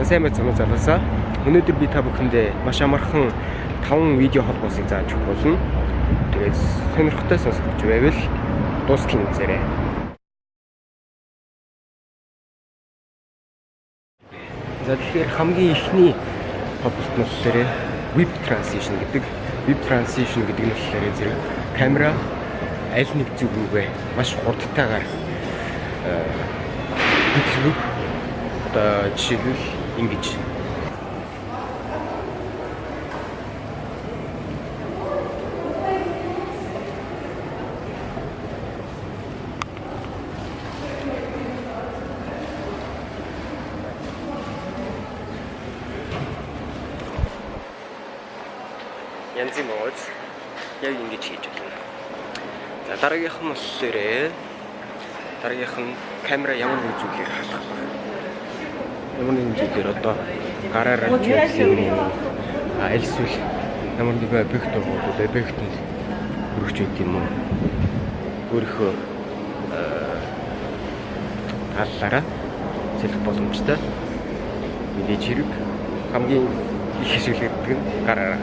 Сайн байцгаана уу залуусаа. Өнөөдөр би та бүхэндээ маш амархан 5 видео холбоосыг зааж өгөх болно. Тэгээд сонирхолтой сонсогч байвал дуустал нь үзээрэй. За тэгэхээр хамгийн эхний холбоос нь болохоор Whip Transition гэдэг. Whip Transition гэдэг нь болохоор зэрэг камера аль нэг зүг рүүгээ маш хурдтайгаар хөдөлгөх. Одоо жишээлбэл ингэж янзын моц яг ингэж хийж болно. За дараагийнх нь болохоор дараагийнх нь камера ямар нэг зүйлээр халахлах. Ямар нэгэн зүйлээр одоо гараараа ч юм уу аль эсвэл ямар нэгэн объект бол объектэнд хүрэж байд юм уу. Өөрийнхөө талаараа сэлэх боломжтой. Мэдээж хэрэг хамгийн их ашиглагддаг нь гараараа.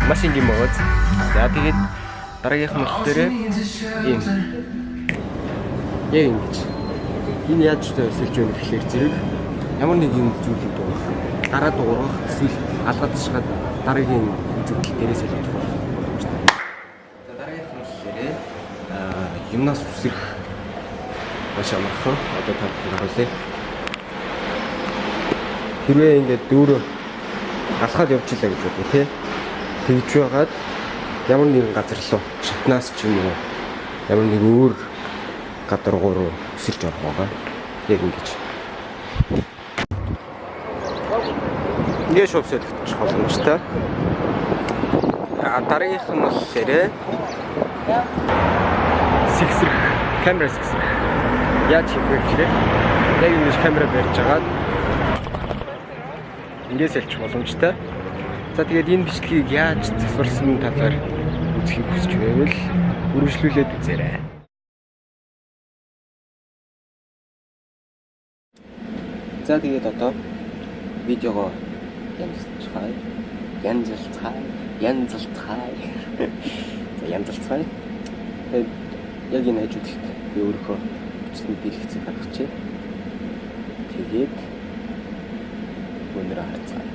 Маш энгийн моц. За тэгээд дараагийнх нь болохоор ийм яг ингэж энэ яаж сэлж өгөх гэхээр зэрэг ямар нэг юм зүйлийг дуугарах, гараа дуугарах эсвэл алгадчихад дараагийн үзэгдэл дээрээ сэлж боломжтой. За дараагийнх нь болохоор юмнаас үсрэх маш амархан. Одоо та бүхэнд харуулъя. Хэрвээ ингээд дүүрөө алхаад явж илаа гэж бодъё тий. Тэгж байгаад ямар нэгэн газар руу шатнаас ч юм уу ямар нэг өөр гадар руу өсөрч орох байгаа. Яг ингэж. Ингээд шууд солигдчих боломжтой. А дараагийнх нь болохоор сэгсрэх, камера сэгсрэх. Яаж хийх вэ гэхээр яг ингэж камера барьж агаад ингээд сэлчих боломжтой. За тэгээд энэ бичлэгийг яаж засварсан талаар үзэхийг хүсэж байвал үргэлжлүүлээд үзээрэй. За тэгээд одоо видеого янзалцгаая. Янзалцгаая. За янзалцгаая. Тэгээд яг энэ хажуудалд би өөрийнхөө бичсэн дэлгэцийг гаргачихъя. Тэгээд өнөрөө харцгаая.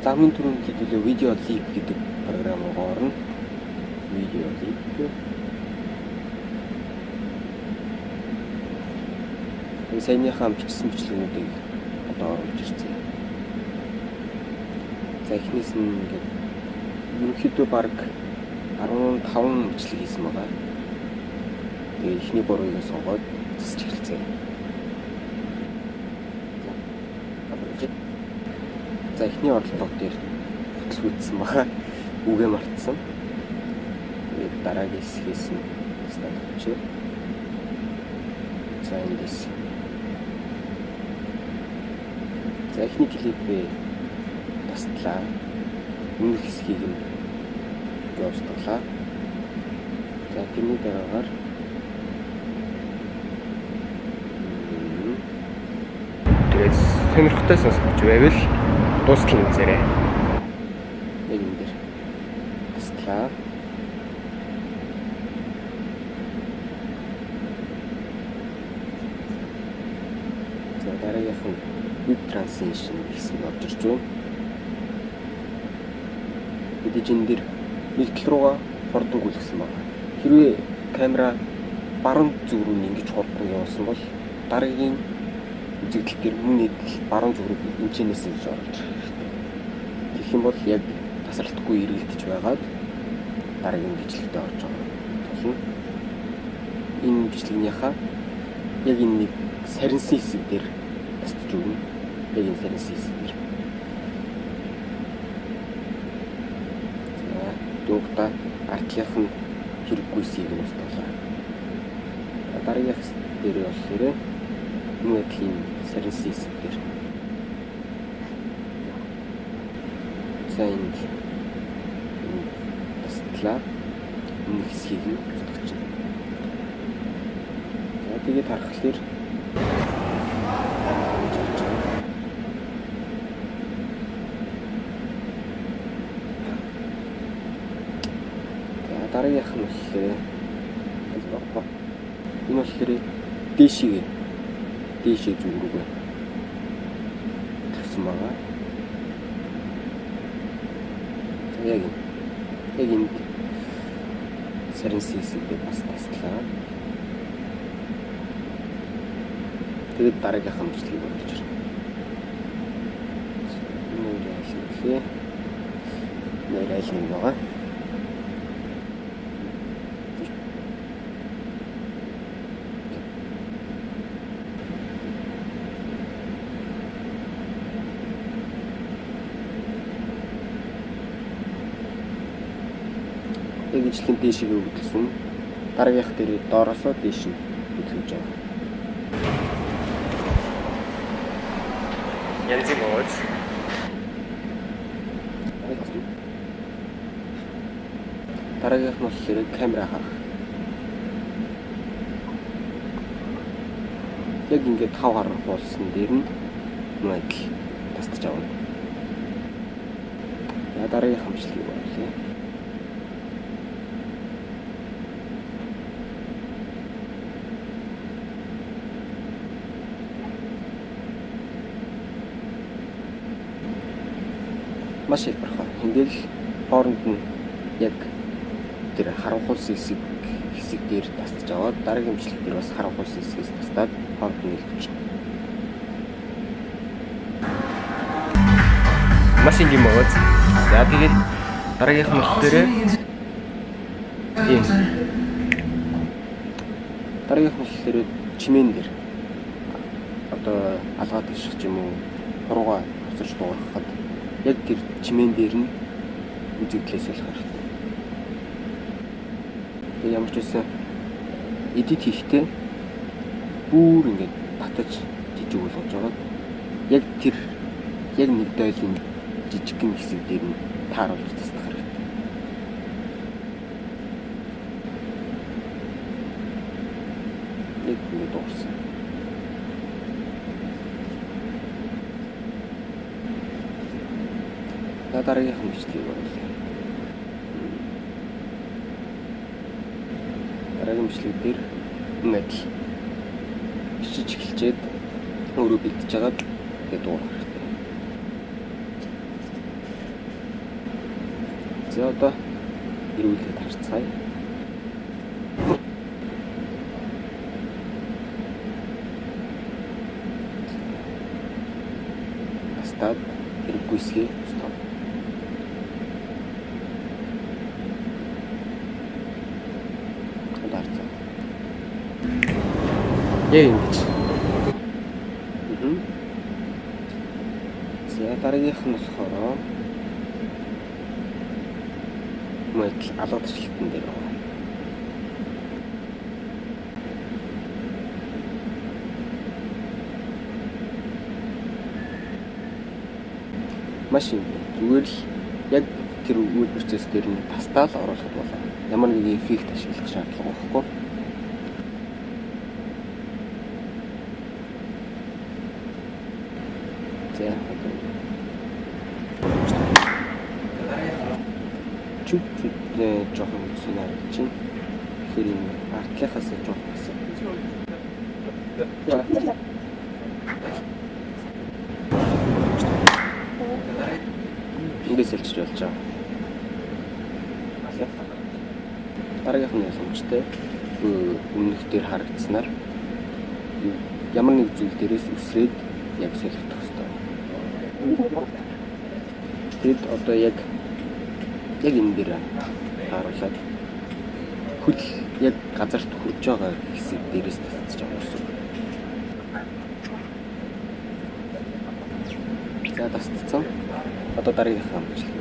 Замын түрүүнд хэдүүлээ Video Leap гэдэг програм руу орно. Video Leap. Энэ саяныхаа бичсэн бичлэгнүүдийг одоо оруулж ирсэн. За эхнээс нь ингээд ерөнхийдөө бараг 15 бичлэг хийсэн байгаа. Тэгээ эхний 3-ыг сонгоод засч эхэлцгээе. За эхний оролдлого дээр хөтөлгүйдсэн байгаа. Үгээ мартсан. Тэгээд дараагийн хэсгээс нь старт авчээ. За эндээс. За эхний клипээ тастлаа. Өмнөх хэсгийг нь устгалаа. За тэрний дараагаар тэгээд сонирхолтой сонсогч байвал дуустал нь үзээрэй. Яг энэ дээр тастлаа. За дараагийнх нь Web Transition гэсэн орж ирж байна. Мэдээж энэ дээр нэг тал руугаа хурдан гүйлгсэн байна. Хэрвээ камера баруун зүг рүү ингэж хурдан явуулсан бол дараагийн үзэгдэл дээр мөн адил баруун зүг рүү энэчнээс ингэж оруулж ирэх хэрэгтэй. Тэгэх юм бол яг тасралтгүй эргэлдэж байгаад дараагийн бичлэгтээ орж байгаа болно. Энэ бичлэгнийхаа яг энэ нэг сарнсан хэсэг дээр тасдаж өгнө. Яг энэ сарнсан хэсэг дээр. За дуугта артлынх нь хэрэггүй хэсгийг нь устгалаа. Дараагийнх дээр болохоор мөн адил энэ сарнсан хэсэг дээр. За энд таслаа. Энэ хэсгийг нь устгах чинь. За тэгээд харахаар за дараагийнх нь болохоор энэ болохоор дээшээ зүг рүүгээ тавьсан байгаа. Яг энд сарин хэсэгдээ бас таслаа. Тэгээд дараагийнх нь бичлэгийг оруулж ирнэ. Энэ хоёр айл нэг лээ. Энэ хоёр айл нэг байгаа. Яг ижлэхэн дээшээ хөдөлсөн. Дараагийнх дээр доороосоо дээш нь хөдөлж байгаа. Янзын бооз. Дараагийнх нь болохоор камера харах. Яг ингээд 5 харах болсон дээр нь мөн адил тасдаж авна. За дараагийнх бичлэгийг оруулъя. Маш хялбархан. Ингээл хооронд нь яг тэр харанхуулсан хэсэг дээр тасдаж аваад дараагийн бичлэг дээр бас харанхуулсан хэсгээс тастаад хооронд нь нийлүүлж. Маш энгийн бооз. За тэгээд дараагийнх нь болохоор ийм. Дараагийнх нь болохоор чимээн дээр одоо алгаа таших ч юм уу хуруугаа авчирч дуурахад яг тэр чимээн дээр нь үзэгдлээ солих хэрэгтэй. Тэгээ ямар ч байсан эдит хийхдээ бүр ингээд татаж жижиг болгож байгаад яг тэр яг нэг дойлын жижигхэн хэсэг дээр нь тааруулж тасдах хэрэгтэй. Яг ингээд дуурсан. За дараагийнх нь бичлэгийг оруулъя. Дараагийн бичлэг дээр мөн адил бичиж эхэлчихэд өөрөө бэлдэж хагаад тэгээд дуурах хэрэгтэй. За одоо эргүүлээд харцгаая. Тастаад хэрэггүй хэсгийг устгах. Яг ингэж. За дараагийнх нь болохоор мэдл алга ташлалтан дээр байгаа. Маш энгийн. Зүгээр л яг тэр үйл процесс дээр нь тастаал оруулахад болоо. Ямар нэгэн эффект ашиглах шаардлага байхгүй. За чүт жоохон үсэн харагдаж байна. Тэгэхээр энэ артлынхаас жоохон гэсэн. Ингээд сэлчиж болж байгаа. Дараагийнх нь ялгамжтай. Өмнөх дээр харагдсанаар ямар нэг зүйл дээрээс үсрээд яг солигдох хэрэгтэй. Тэгэд одоо яг энэ дээр тааруулаад хөл яг газарт хүрж байгаа хэсэг дээрээс татчих байгаа гэсэн. За тасцсан. Одоо дараагийнхаа бичлэг.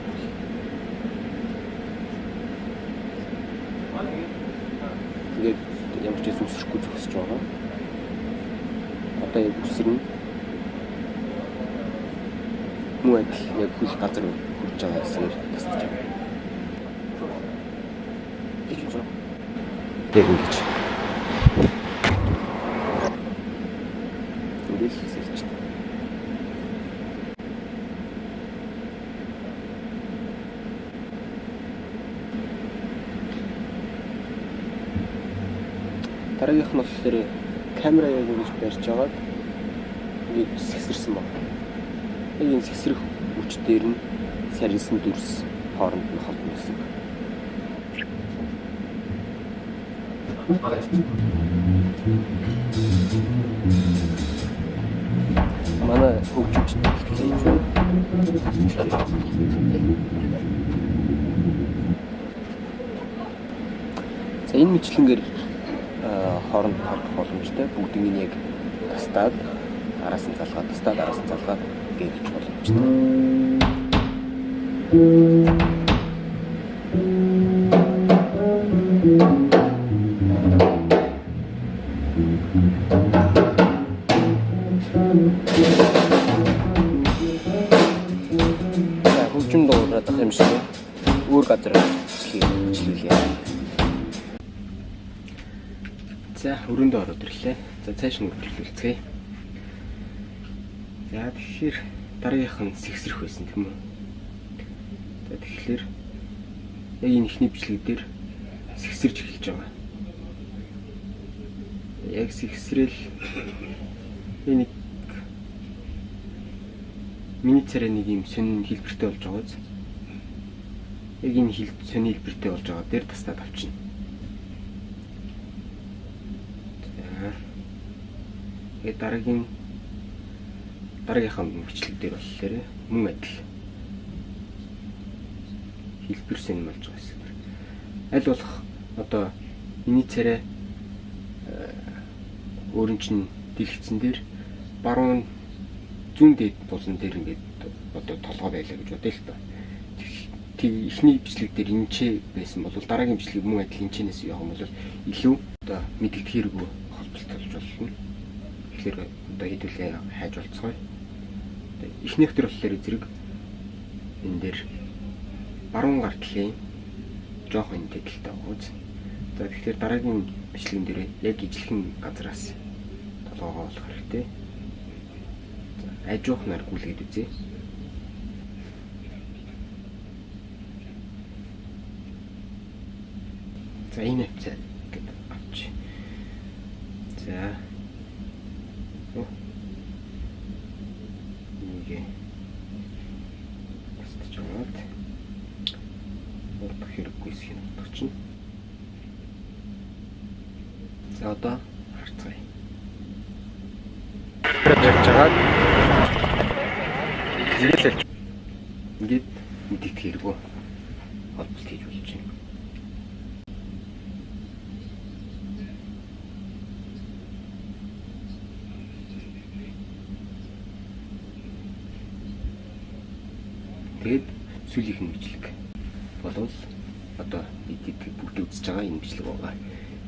Тэгээд ямар ч зүйл үсрэхгүй зогсож байгаа. Одоо яг үсрэнэ. Мөн адил яг хөл газар хүрч байгаа хэсгээр тасдаж байгаа. Яг ингэж. Ингээд л сэлж. Дараагийнх нь болохоор камера яг ингэж барьж байгаад ингэж сэгсэрсэн байна. Яг энэ сэгсрэх хүч дээр нь сарнсан дүрс хооронд нь холбоно гэсэн. Манай хөгжимч бэлтгэл хийж байна. За энэ мэтлэнгээр хооронд холбох боломжтой. Бүгднийг нь яг тастаад араас нь залгаад, тастаад араас нь залгаад гэж боломжтой. За хөгжим дуугараад ах юм шиг өөр газар бичлэглээ. За өрөөндөө ороод ирлээ. За цааш нь хөдлүүлцгээе. За тэгэхээр дараагийнх нь сэгсрэх байсан тийм үү? За тэгэхээр яг энэ эхний бичлэг дээр сэгсэрж эхэлж байгаа. Яг сэгсрэл энэ нэг миний царай нэг юм сонин хэлбэртэй болж байгаа биз? Яг энэ сонин хэлбэртэй болж байгаа дээр тастаад авчина. За. Тэгээд дараагийнхаа бичлэг дээр болохоор мөн адил хэлбэр сонин болж байгаа хэсэг. Аль болох одоо миний царай өөрөн чинь дэлгэцэн дээр баруун зүүн дээд булан дээр ингээд одоо толгой байлаа гэж бодъё л доо. Тэг эхний бичлэг дээр энэ ч байсан бол дараагийн бичлэг мөн адил энэ чнээс явах юм бол илүү одоо мэдэгдэхэргүй холболт болж болно. Тэгэхээр одоо хэдүүлээ хайж болцгоё. Эхнийх төр болохоор зэрэг энэ дээр баруун гар талын жоохон энэ талтай байгаа үз. За тэгэхээр дараагийн бичлэгэн дээр яг ижлэхэн газраас толгоогоо олох хэрэгтэй. За ажуухнаар гүйлгээд үзье. За энэ хавцаа гэдэг авч. За. Нэг тасдаж аваад урдах хэрэггүй хэсгийг утгах чинь. За одоо харцгаая. Ярьж байгаад зэрэглэл ингээд мэдэгдэх хэрэггүй холболт хийж болж байна. Тэгээд сүүлийнх нь бичлэг болвол одоо бид бүгд үзэж байгаа энэ бичлэг байгаа.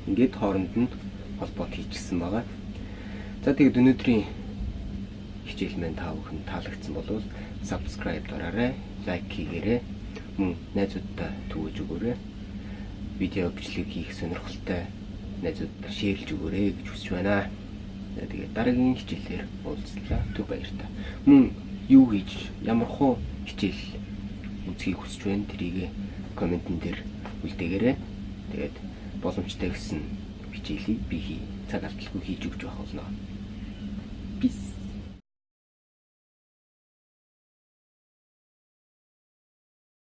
Ингээд хооронд нь холбоот хийчихсэн байгаа. За тэгээд өнөөдрийн хичээл маань та бүхэн таалагдсан бол subscribe дараарай, лайк хийгээрэй, мөн найзуудтай түгэж өгөөрэй. Видео бичлэг хийх сонирхолтой найзуудтай шеэрлж өгөөрэй гэж хүсэж байна. За тэгээд дараагийн хичээлээр уулзлаа. Түр баяртай. Мөн юу хийж, ямар хуу хичээл үзхийг хүсэж байна тэрийг комментэн дээр үлдээгээрэй. Тэгээд боломжтой гэсэн хичээлийг би хий. Цаг алдалгүй хийж өгч байх болно. Peace.